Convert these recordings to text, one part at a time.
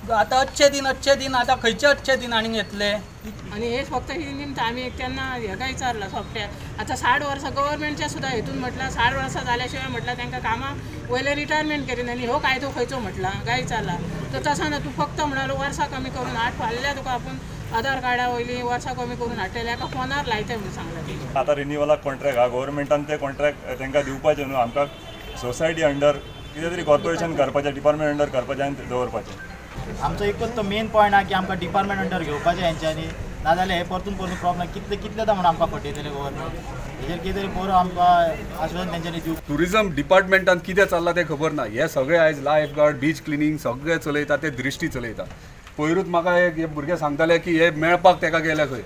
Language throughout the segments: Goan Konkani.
आतां अच्छे दिन अच्छे दिन, आतां खंयचे अच्छे दिन आनी येतले? आनी हे फक्त ही निमतां आमी तेन्ना हेका विचारलां सोपट्याक, आतां 60 वर्सां गव्हर्मेंटच्या सुद्दां हेतून म्हटलां 60 वर्सां जाल्या शिवाय म्हटल्यार तांकां कामां वयले रिटायरमेंट करीना आनी हो कायदो खंयचो म्हटला काय विचारला तर तसो ना, तूं फक्त म्हणालो वर्सां कमी करून हाड, फाल्यां तुका आपूण आधार कार्डा वयली वर्सां कमी करून हाडटले, एका फोनार लायता म्हणून सांगलां. आतां रिन्युअलाक कॉन्ट्रॅक्ट आहा, गव्हर्मेंटान ते कॉन्ट्रॅक्ट तांकां दिवपाचें न्हू, आमकां सोसायटी अंडर कितें तरी कॉर्पोरेशन करपाचें, डिपार्टमेंट अंडर करपाचें आनी दवरपाचें. आमचो एकूच तो मेन पॉयंट आहा की आमकां डिपार्टमेंट अंडर घेवपाचें हेंच्यांनी, नाजाल्यार हे परतून परतून प्रॉब्लम कितले कितलेदा म्हणून आमकां फटयतले गव्हर्मेंट. हेजेर कितें तरी बरो आमकां आश्वासन तेंच्यांनी दिवं. टुरिजम डिपार्टमेंटान कितें चल्लां तें खबर ना. हे सगळे आयज लायफ गार्ड, बीच क्लिनींग सगळे चलयता, ते दृश्टी चलयता. पयरूच म्हाका एक हे भुरगे सांगताले की हे मेळपाक तेका गेले खंय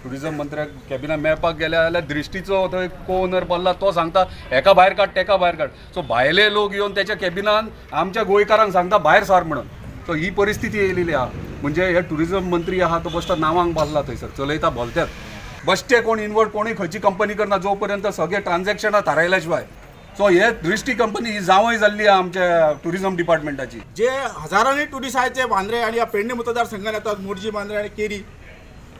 टुरिजम मंत्र्याक कॅबिनान मेळपाक गेले जाल्यार दृश्टीचो थंय को ओनर बसला, तो सांगता हेका भायर काड तेका भायर काड. सो भायले लोक येवन तेच्या कॅबिनान आमच्या गोंयकारांक सांगता भायर सार म्हणून. सो ही परिस्थिती येयलेली आहा. म्हणजे हे टुरिजम मंत्री आहा तो बश्टो नांवांक बसला थंयसर, चलयता भलत्यात बश्टे कोण इनवर्ड कोणूय खंयची कंपनी करना जो पर्यंत सगळे ट्रान्झॅक्शनां थारायल्या शिवाय. सो हे दृश्टी कंपनी ही जावंय जाल्ली आहा आमच्या टुरिजम डिपार्टमेंटाची. जे हजारांनी टुरिस्ट आहात जे बांद्रे आनी ह्या पेडणे मतदारसंघात येतात, मोरजी बांद्रे आनी केरी,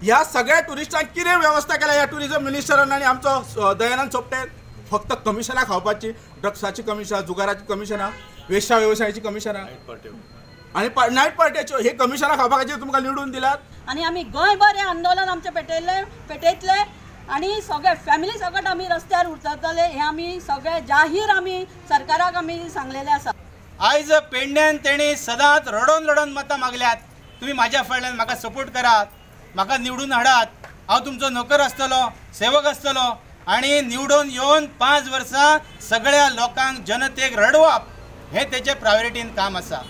ह्या सगळ्या टुरिस्टांक कितें वेवस्था केल्या ह्या टुरिजम मिनिस्टरान आनी आमचो दयानंद सोपटे? फक्त कमिशनां खावपाची, ड्रग्साची कमिशनां, जुगाराची कमिशनां, वेश्या वेवसायाची कमिशनां आनी नायट पार्ट्याच्यो हे कमिशनां खावपा खातीर तुमकां निवडून दिल्यात. आनी आमी गोंयभर हें आंदोलन आमचें पेटयतले आनी सगळे फॅमिली सकट आमी रस्त्यार उरतले हें आमी सगळे जाहीर आमी सरकाराक आमी सांगलेलें आसा. आयज पेडण्यान तेणी सदांच रडोन रडोन मतां मागल्यात, तुमी म्हाज्या फाटल्यान म्हाका सपोर्ट करात, म्हाका निवडून हाडात, हांव तुमचो नोकर आसतलो, सेवक आसतलो. आनी निवडून येवन 5 वर्सां सगळ्या लोकांक जनतेक रडवप हें तेचें प्रायोरिटीन काम आसा.